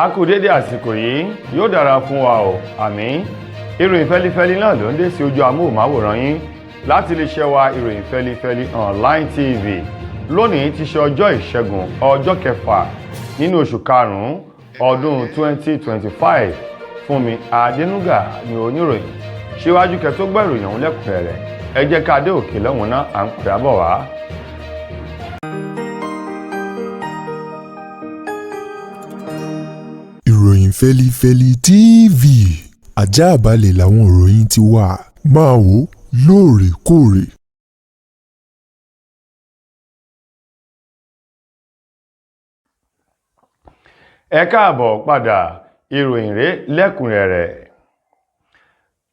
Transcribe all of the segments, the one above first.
A kú dédé àsìkò yìí, yóò dára fún wa o, àmín. Ìròyìn fẹ́lifẹ́li náà ló ń dé sí ojú amóhùnmáwòrán yín láti iléeṣẹ́ wa, Ìròyìn Fẹ́lifẹ́li Online TV. Lónìí ti ṣe ọjọ́ Ìṣẹ́gun, ọjọ́ kẹfà nínú oṣù karùn-ún ọdún 2025. Fúnmi Adénúgà ni oníròyìn. Síwájú kẹ́ tó gbọ́ ìròyìn ọ̀hún lẹ́kùnrẹ́rẹ́, ẹ jẹ́ ká dé òkè lọ́hùn náà, à ń pè á bọ̀ wá. Ìròyìn Fẹ́lifẹ́li TV, àjààbálẹ̀ làwọn ìròyìn ti wà, máa wò lóòrèkóòrè. Ẹ káàbọ̀ padà, ìròyìn rèé lẹ́kùnrẹ́rẹ́.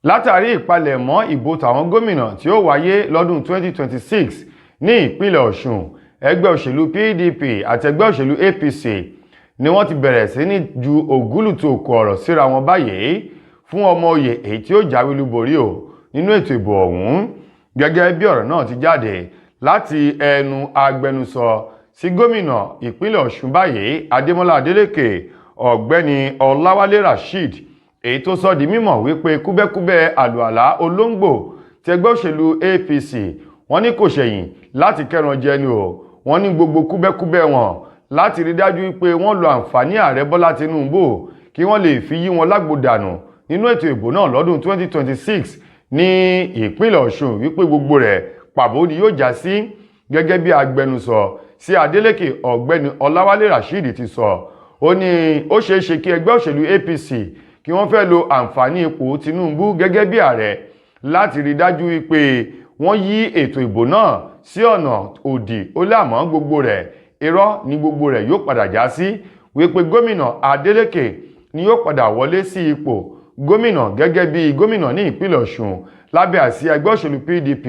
Látàrí ìpalẹ̀mọ́ ìbò tàwọn gómìnà tí ó wáyé lọ́dún 2026 ní ìpínlẹ̀ Ọ̀ṣun, ẹgbẹ́ òṣèlú PDP àti ẹgbẹ́ òṣèlú APC ni wọ́n ti bẹ̀rẹ̀ sí ní ju ògúlùtù òkò ọ̀rọ̀ síra wọn báyìí fún ọmọ oyè èyí tí ó jáwé olúborí o nínú ètò ìbò ọ̀hún. Gẹ́gẹ́ bí ọ̀rọ̀ náà ti jáde láti ẹnu agbẹnusọ sí gómìnà ìpínlẹ̀ Ọ̀ṣun báyìí, Adémọ́lá Adélékè, Ọ̀gbẹ́ni Ọláwálé Rasheed, èyí tó sọ di mímọ̀ wípé kúbẹ́kúbẹ́ àlùalá olóńgbò tí ẹgbẹ́ òṣèlú APC, wọ́n ní kò ṣẹ̀yìn láti kẹ́ran jẹ ni o. Wọ́n ní gbogbo kúbẹ́kúbẹ́ wọn láti rí dájú wípé wọ́n lo àǹfààní ààrẹ Bọ́lá Tinubu kí wọ́n lè fi yí wọn lágbo dànù nínú ètò ìbò náà lọ́dún 2026 ní ìpínlẹ̀ Ọ̀ṣun, wípé gbogbo rẹ̀ pàbó ni yóò já sí. Gẹ́gẹ́ bí agbẹnusọ sí Adeleke, Ọ̀gbẹ́ni Ọláwálé Rasheed ti sọ, ó ní ó ṣeé ṣe kí ẹgbẹ́ òṣèlú APC kí wọ́n fẹ́ lo àǹfààní ipò Tinubu gẹ́gẹ́ bí ààrẹ láti rí dájú wípé wọ́n yí ètò ìbò náà sí ọ̀nà òdì. Ó lámọ́ gbogbo rẹ̀ irọ́ ní gbogbo rẹ̀ yóò padà já sí, wípé gómìnà Adeleke ni yóò padà wọlé sí ipò gómìnà gẹ́gẹ́ bí gómìnà ní ìpínlẹ̀ Ọ̀ṣun lábẹ́ àsíá ẹgbẹ́ òṣèlú PDP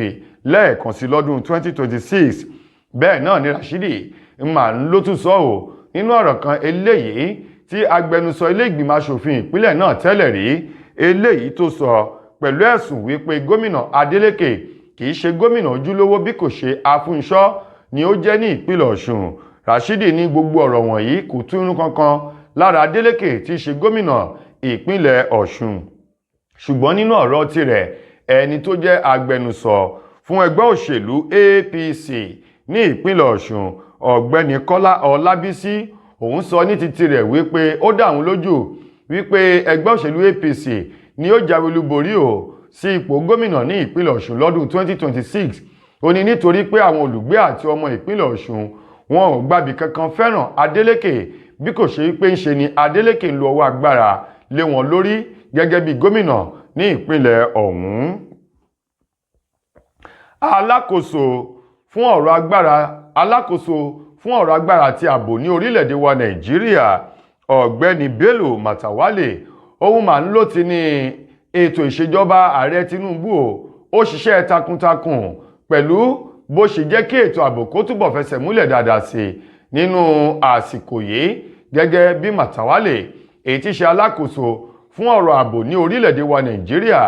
lẹ́ẹ̀kan sí lọ́dún 2026. Bẹ́ẹ̀ náà ni Rashidi máa ń ló tún sọ ọ́ nínú ọ̀rọ̀ kan eléyìí tí agbẹnusọ ilé ìgbìmọ̀ asòfin ìpínlẹ̀ náà tẹ́lẹ̀ rí, eléyìí tó sọ pẹ̀lú ẹ̀sùn wípé gómìnà Adeleke kì í ṣe gómìnà ojúlówó, bí kò ṣe afúnṣọ́ ni ó jẹ́ ní ìpínlẹ̀ Ọ̀ṣun. Rashidi ní gbogbo ọ̀rọ̀ wọ̀nyí kò tún irun kankan lára Adeleke tí í ṣe gómìnà ìpínlẹ̀ Ọ̀ṣun. Ṣùgbọ́n nínú ọ̀rọ̀ tirẹ̀, ẹni tó jẹ́ agbẹnusọ fún ẹgbẹ́ òṣèlú APC ní ìpínlẹ̀ Ọ̀ṣun, Ọ̀gbẹ́ni Kọ́lá Ọlábísí, òun sọ ní ti tirẹ̀ wípé ó dá òun lójú wípé ẹgbẹ́ òṣèlú APC ni ó jáwé olúborí o sí ipò gómìnà ní ìpínlẹ̀ Ọ̀ṣun lọ́dún 2026. Ó ní nítorí pé àwọn olùgbé àti ọmọ ìpínlẹ̀ Ọ̀ṣun, wọn ò gbàbí kankan fẹ́ràn Adeleke, bí kò ṣe pé ń ṣe ni Adeleke ń lo ọwọ́ agbára lé wọn lórí gẹ́gẹ́ bí gómìnà ní ìpínlẹ̀ ọ̀hún. Alákòóso fún ọ̀rọ̀ agbára àti ààbò ní orílẹ̀-èdè wa Nàìjíríà, Ọ̀gbẹ́ni Bello Matawalle, òun máa ń ló ti ní ètò ìṣèjọba ààrẹ Tinubu o ó ṣiṣẹ́ takuntakun pẹ̀lú bó ṣe jẹ́ kí ètò ààbò kó túbọ̀ fẹsẹ̀ múlẹ̀ dáadáa sí i nínú àsìkò yìí. Gẹ́gẹ́ bí Matawalle, èyí tí ṣe alákòóso fún ọ̀rọ̀ ààbò ní orílẹ̀-èdè wa Nàìjíríà,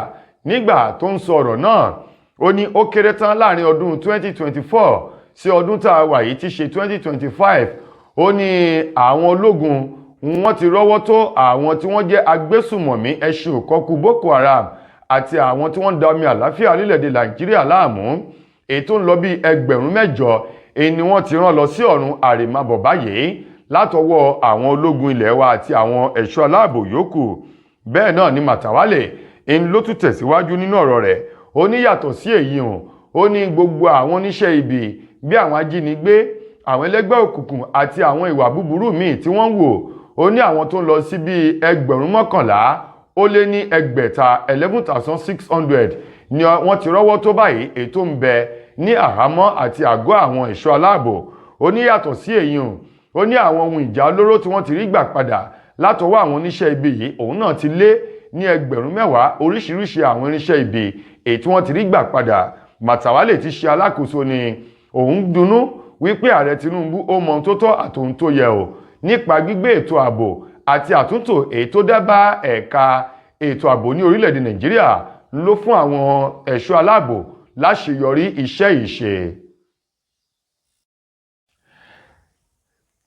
nígbà tó ń sọ ọ̀rọ̀ náà, ó ní ó kéré tán láàrin ọdún 2024 sí ọdún tá a wà yìí tí ṣe 2025, ó ní àwọn ológun wọ́n ti rọ́wọ́ tó àwọn tí wọ́n jẹ́ agbésùmọ̀mí ẹṣin òkọ́kù Boko Haram àti àwọn tí wọ́n ń da omi àláfíà orílẹ̀-èdè Nàìjíríà láàmú, èyí tó ń lọ bí 8,000, èyí ni wọ́n ti rán lọ sí ọ̀run àrèmábọ̀ báyìí látọwọ́ àwọn ológun ilẹ̀ wa àti àwọn ẹ̀ṣọ́ aláàbò yòókù. Bẹ́ẹ̀ náà ni Matawalle ń ló tún tẹ̀síwájú nínú ọ̀rọ̀ rẹ̀. Ó ní yàtọ̀ sí èyí hàn, ó ní gbogbo àwọn oníṣẹ́ ibi bí àwọn ajínigbé, àwọn ẹlẹ́gbẹ́ òkùnkùn àti àwọn ìwà búburú míì tí wọ́n ń wò, ó ní àwọn tó ń lọ sí bíi 6,111, 11,600, ni wọ́n ti rọ́wọ́ tó báyìí, èyí tó ń bẹ ní àhámọ́ àti àgọ́ àwọn ẹ̀ṣọ́ aláàbò. Ó ní yàtọ̀ sí èyí hàn, ó ní àwọn ohun ìjà olóró tí wọ́n ti rí gbà padà látọwọ́ àwọn oníṣẹ́ ibi yìí, òun náà ti lé ní 10,000, oríṣiríṣi àwọn irinṣẹ́ ibi èyí tí wọ́n ti rí gbà padà. Matawalle ti ṣe alákòóso ni òun dunnú wípé ààrẹ Tinubu ó mọ ohun tó tọ́ àtòhun tó yẹ o nípa gbígbé ètò ààbò àti àtúntò èyí tó dá bá ẹ̀ka ètò ààbò ní orílẹ̀-èdè Nàìjíríà ló fún àwọn ẹ̀ṣọ́ aláàbò láṣeyọrí iṣẹ́ ìṣe.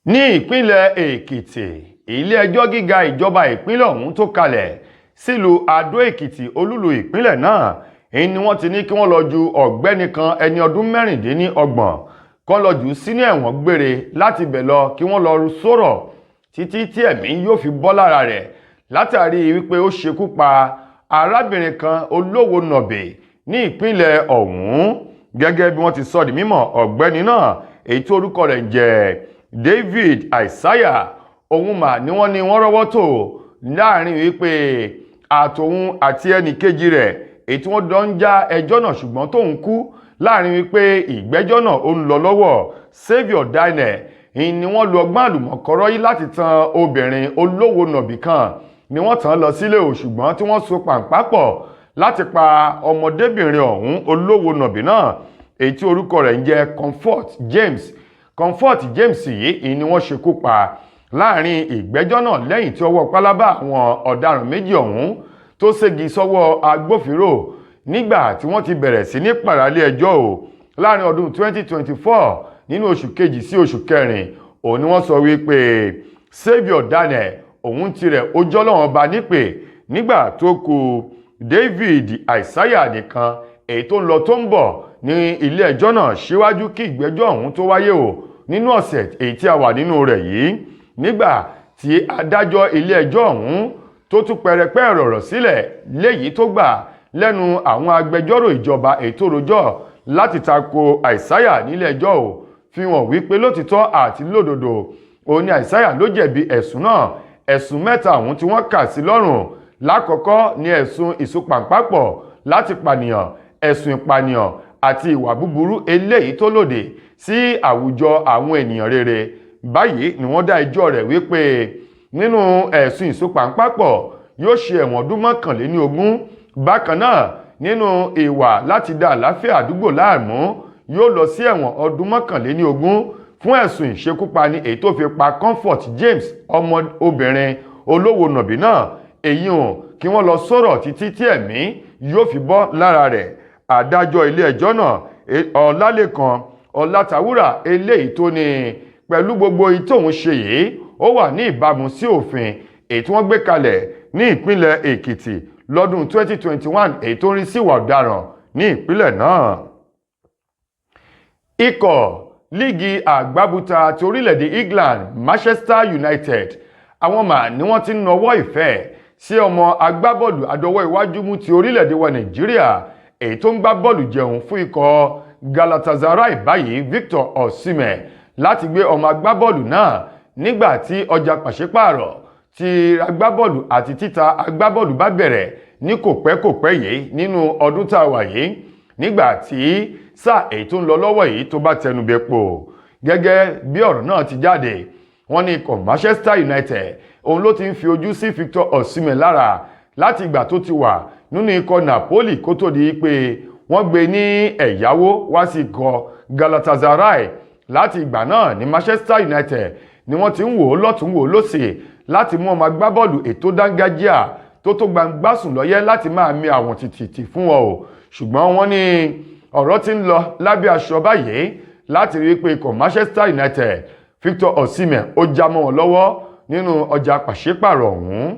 Ní ìpínlẹ̀ Èkìtì, Ilé ẹjọ́ gíga ìjọba ìpínlẹ̀ ọ̀hún tó kalẹ̀ sílùú Adó Èkìtì, olúlu ìpínlẹ̀ náà, èyí ni wọ́n ti ní kí wọ́n lọ ju ọ̀gbẹ́ni kan, ẹni ọdún 36 kán, lọ jù sínú ẹ̀wọ̀n gbére. Láti bẹ̀ lọ, kí wọ́n lọ sọ̀rọ̀ títí tí ẹ̀mí yóò fi bọ́ lára rẹ̀, látàrí wípé ó ṣekú pa arábìnrin kan olówó nọ̀bì ní ìpínlẹ̀ ọ̀hún. Gẹ́gẹ́ bí wọ́n ti sọ di mímọ̀, ọ̀gbẹ́ni náà, èyí tí orúkọ rẹ̀ ń jẹ́ David Isaiah, òun mà ní wọ́n ní wọ́n rọ́wọ́ tó láàrin wípé àtòun àti ẹnì kejì rẹ̀, èyí tí wọ́n jọ ń já ẹjọ́ náà, ṣùgbọ́n tóun kú láàrin wípé ìgbẹ́jọ́ náà ó ń lọ lọ́wọ́. Saviour Daniel ni wọ́n lu ọgbọ́n àlùmọ̀kọ́rọ́ yìí láti tan obìnrin olówó nọ̀bì kan, ni wọ́n tàn lọ sílé o, ṣùgbọ́n tí wọ́n so pàǹpá pọ̀ láti pa ọmọdébìnrin ọ̀hún olówó nọ̀bì náà, èyí tí orúkọ rẹ̀ ń jẹ́ Comfort James. Comfort James yìí ni wọ́n ṣekú pa láàrin ìgbẹ́jọ́ náà, lẹ́yìn tí ọwọ́ pálábá àwọn ọ̀daràn méjì ọ̀hún tó ségi sọ́wọ́ agbófinró nígbà tí wọ́n ti bẹ̀rẹ̀ sí ní pàrálé ẹjọ́ o láàrin ọdún 2024, nínú oṣù kejì sí oṣù kẹrin. Òun ni wọ́n sọ wípé Saviour Daniel òun tirẹ̀ ó jọ́lọ́wọ́n ba nípè, nígbà tó kù David Isaiah nìkan, èyí tó ń lọ tó ń bọ̀ ní ilé ẹjọ́ náà síwájú kí ìgbẹ́jọ́ ọ̀hún tó wáyé o nínú ọ̀sẹ̀ èyí tí a wà nínú rẹ̀ yìí, nígbà tí adájọ́ ilé ẹjọ́ ọ̀hún tó tún pẹrẹpẹ ọ̀rọ̀ sílẹ̀ léyìí tó gbà lẹ́nu àwọn agbẹjọ́rò ìjọba, èyí tó rojọ́ láti tako Isaiah nílé ẹjọ́ ò fi hàn wípé lótìtọ́ àti lódodo òun ni Isaiah ló jẹ̀bi ẹ̀sùn náà. Ẹ̀sùn mẹ́ta ọ̀hún tí wọ́n kà sí lọ́rùn, lákọ̀ọ́kọ́ ní ẹ̀sùn ìsopàǹpàpọ̀ láti pànìyàn, ẹ̀sùn ìpànìyàn àti ìwà búburú eléyìí tó lòdì sí àwùjọ àwọn ènìyàn rere. Báyìí ni wọ́n dá ẹjọ́ rẹ̀ wípé nínú ẹ̀sùn ìsopàǹpàpọ̀, yóò ṣe ẹ̀wọ̀n ọdún 21. Bákan náà, nínú ìwà láti dá àlàáfíà àdúgbò láàmú, yóò lọ sí ẹ̀wọ̀n ọdún 21. Fún ẹ̀sùn ìṣekúpani èyí tó fi pa Comfort James, ọmọ obìnrin olówó nọ̀bì náà, èyí hàn kí wọ́n lọ sọ̀rọ̀ títí tí ẹ̀mí yóò fi bọ́ lára rẹ̀. Adájọ́ ilé ẹjọ́ náà, Ọlálékan Ọlátàwúrà, eléyìí tó ní pẹ̀lú gbogbo èyí tóun ṣe yìí, ó wà ní ìbámu sí òfin èyí tí wọ́n gbé kalẹ̀ ní ìpínlẹ̀ Èkìtì lọ́dún 2021, èyí tó ń rí sí ìwà ọ̀daràn ní ìpínlẹ̀ náà. Ikọ̀ líìgì àgbábúta ti orílẹ̀-èdè England, Manchester United, àwọn mà ní wọ́n ti ń nawọ́ ìfẹ́ sí ọmọ agbábọ́ọ̀lù adọwọ́ iwájú mú ti orílẹ̀-èdè wa Nàìjíríà, èyí tó ń gbá bọ́ọ̀lù jẹun fún ikọ̀ Galatasaray báyìí, Victor Osimhen, láti gbé ọmọ agbábọ́ọ̀lù náà nígbà tí ọjà pàṣípààrọ̀ ti agbábọ́ọ̀lù àti títa agbábọ́ọ̀lù bá bẹ̀rẹ̀ ní kò pẹ́ kò pẹ́ yìí nínú ọdún tá a wà yìí, nígbà tí sáà èyí tó ń lọ lọ́wọ́ yìí tó bá tẹnu bẹ́pọ̀. Gẹ́gẹ́ bí ọ̀rọ̀ náà ti jáde, wọ́n ní ikọ̀ Manchester United òun ló ti ń fi ojú sí Victor Osimhen lára láti ìgbà tó ti wà nínú ikọ̀ Napoli, kó tó di pé wọ́n gbé ní ẹ̀yáwó wá sí ikọ̀ Galatasaray. Láti ìgbà náà ní Manchester United ni wọ́n ti ń wò ó lọ́tún wò ó lọ́sì láti mú ọmọ agbábọ́ọ̀lù ètò dángájíà tó tó gbangbásùn lọ́yẹ́ láti máa mi àwọn tìtìtì fún wọn o. Ṣùgbọ́n wọ́n ní ọ̀rọ̀ tí ń lọ lábẹ́ aṣọ báyìí láti rí i pé ikọ̀ Manchester United, Victor Osimhen ó já mọ́ wọn lọ́wọ́ nínú ọjà pàṣípàrọ̀ ọ̀hún.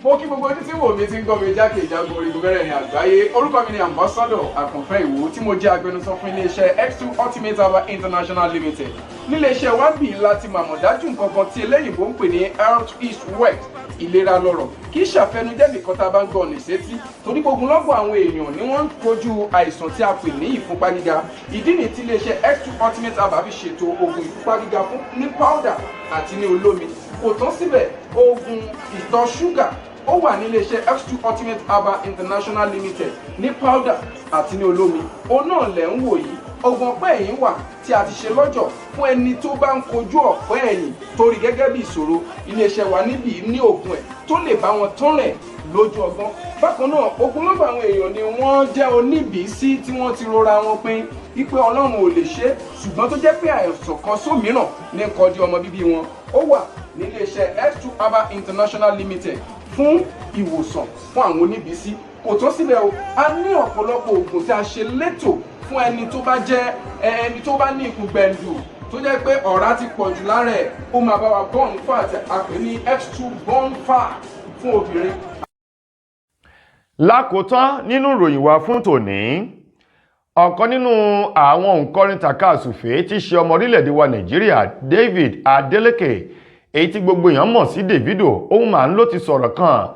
Mo kí gbogbo ojú tí wò mí, tí ń gbọ́ mi jákèjádò orígun mẹ́rẹ̀ẹ̀rin àgbáyé. Orúkọ mi ni Ambassador Àkànfẹ́ Ìwò, tí mo jẹ́ agbẹnusọ fún iléeṣẹ́ X2 Ultimate Herbal International Limited. Níléeṣẹ́ wa ń bì láti màmọ̀ dájú nǹkan kan tí eléyìnbó ń pè ní health is wealth, ìlera lọ́rọ̀. Kì í ṣàfẹnujẹ́ nìkan tá a bá ń gbọ́ ọ̀nà ìsétí, torí gbogbo lọ́gbọ̀ àwọn èèyàn ni wọ́n ń kojú àìsàn tí a pè ní ìfúnpá gíga. Ìdí nìyí tí iléeṣẹ́ X2 Ultimate Herbal fi ṣètò oògùn ìfúnpá gíga fún ní powder àti ní olómi. Kò tán síbẹ̀, oògùn ìtọ̀ ṣúgà ó wà ní iléeṣẹ́ X2 Ultimate Herbal International Limited ní powder àti ní olómi. Òun náà lẹ̀ ń wò yìí. Oògùn ọ̀pẹ́ ẹ̀yìn wà tí a ti ṣe lọ́jọ̀ fún ẹni tó bá ń kojú ọ̀pẹ́ ẹ̀yìn torí gẹ́gẹ́ bí ìṣòro. Iléeṣẹ́ wa níbí ní oògùn ẹ̀ tó lè bá wọn tán rẹ̀ lójú ọgbọ́n. Bákan náà, ogunlọ́gọ̀ àwọn èèyàn ni wọ́n jẹ́ oníbìísí tí wọ́n ti rora wọn pin wípé Ọlọ́run ò lè ṣe, ṣùgbọ́n tó jẹ́ pé àìsàn kan sómìíràn ní kọjú ọmọ bíbí wọn. Ó wà níléeṣẹ́ X2 Herbal International Limited fún ìwòsàn fún àwọn oníbìísí. Kò tó síbẹ̀ o, a ní ọ̀pọ̀lọpọ̀ oògùn tí a ṣe létò fún ẹni tó bá jẹ́ ẹni tó bá ní ikùn gbẹ̀ǹdù. Tó jẹ́ pé ọ̀rá ti pọ̀ jù lára ẹ̀, ó máa bá wa burn fat, a pè ní X2 burn fat fún obìnrin. Lákòótán nínú ìròyìn wa fún tòní, ọ̀kan nínú àwọn òǹkọrin tàkasúfèé tí í ṣe ọmọ orílẹ̀-èdè wa Nàìjíríà, David Adeleke, èyí tí gbogbo èèyàn mọ̀ sí Davido, òun máa ń ló ti sọ̀rọ̀ kan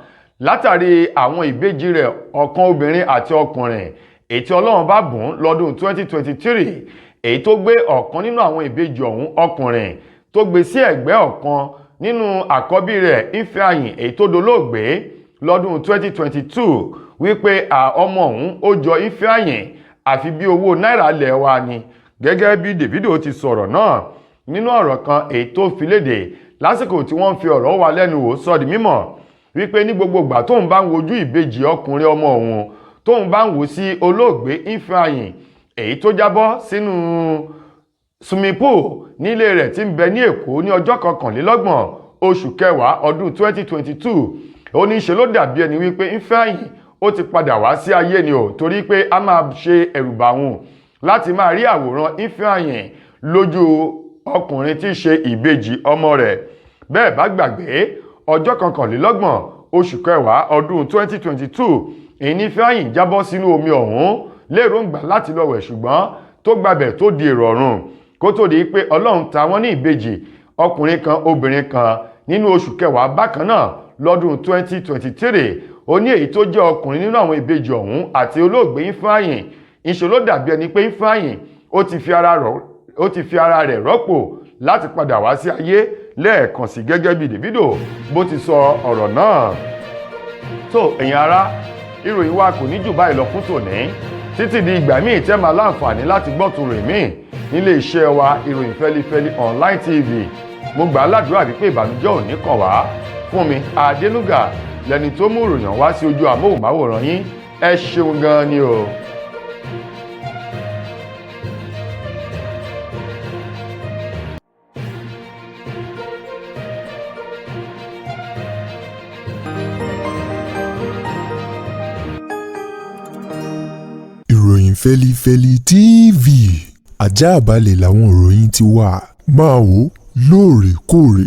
látàrí àwọn ìbejì rẹ̀, ọ̀kan obìnrin àti ọkùnrin, èyí tí Ọlọ́run bá bùn lọ́dún 2023, èyí tó gbé ọ̀kan nínú àwọn ìbejì ọ̀hún ọkùnrin tó gbé sí ẹ̀gbẹ́ ọ̀kan nínú àkọ́bí rẹ̀ Ifeanyi, èyí tó dolóògbé lọ́dún 2022, wípé ọmọ ọ̀hún ó jọ Ifeanyi àfi bí owó náírà lẹ̀ wa ni. Gẹ́gẹ́ bí Davido ti sọ̀rọ̀ náà nínú ọ̀rọ̀ kan èyí tó fi léde lásìkò tí wọ́n ń fi ọ̀rọ̀ wa lẹ́nu wò, sọ di mímọ̀ wípé ní gbogbo ìgbà tóun bá ń wojú ìbejì ọkùnrin ọmọ òun, tóun bá ń wò sí olóògbé Ifeanyi, èyí tó jábọ́ sínú swimming pool nílé rẹ̀ tí ń bẹ ní Èkó ní ọjọ́ 21 oṣù kẹwàá ọdún 2022, ó ní ṣe ló dàbí ẹni wípé Ifeanyi ó ti padà wá sí ayé ni o, torí pé a máa ṣe ẹ̀rùbà òun láti máa rí àwòrán Ifeanyi lójú ọkùnrin tí í ṣe ìbejì ọmọ rẹ̀. Bẹ́ẹ̀ bá gbàgbé, ọjọ́ 21 oṣù kẹwàá ọdún 2022 ìní Ifeanyi jábọ́ sínú omi ọ̀hún lérògbà láti lọ wẹ̀, ṣùgbọ́n tó gbabẹ̀ tó di èrò ọ̀run, kó tó di pé Ọlọ́run ta wọ́n ní ìbejì ọkùnrin kan, obìnrin kan nínú oṣù kẹwàá bákan náà lọ́dún 2023. Ó ní èyí tó jẹ́ ọkùnrin nínú àwọn ìbejì ọ̀hún àti olóògbé Ifeanyi, ìṣe ló dàbí ẹni pé Ifeanyi ó ti fi ara rẹ̀ rọ́pò láti padà wá sí ayé lẹ́ẹ̀kan sí, gẹ́gẹ́ bí Davido bó ti sọ ọ̀rọ̀ náà. Tó ẹ̀yin ará, ìròyìn wa kò ní jù báyìí lọ fún tòní, títí di ìgbà míì tẹ́ máa láǹfààní láti gbọ́ tó rè míì nílé iṣẹ́ wa, Ìròyìn Fẹ́lifẹ́li Online TV. Mo gbà á ládùúrà wípé ìbànújẹ́ ò ní kàn wá. Fún mi Adénúgà lẹni tó mú ìròyìn wá sí ojú amóhùnmáwòrán yín. Ẹ ṣeun gan ni o. Ìròyìn Fẹ́lifẹ́li TV, ajáàbalẹ̀ làwọn ìròyìn ti wà. Máa wò lóòrèkóòrè.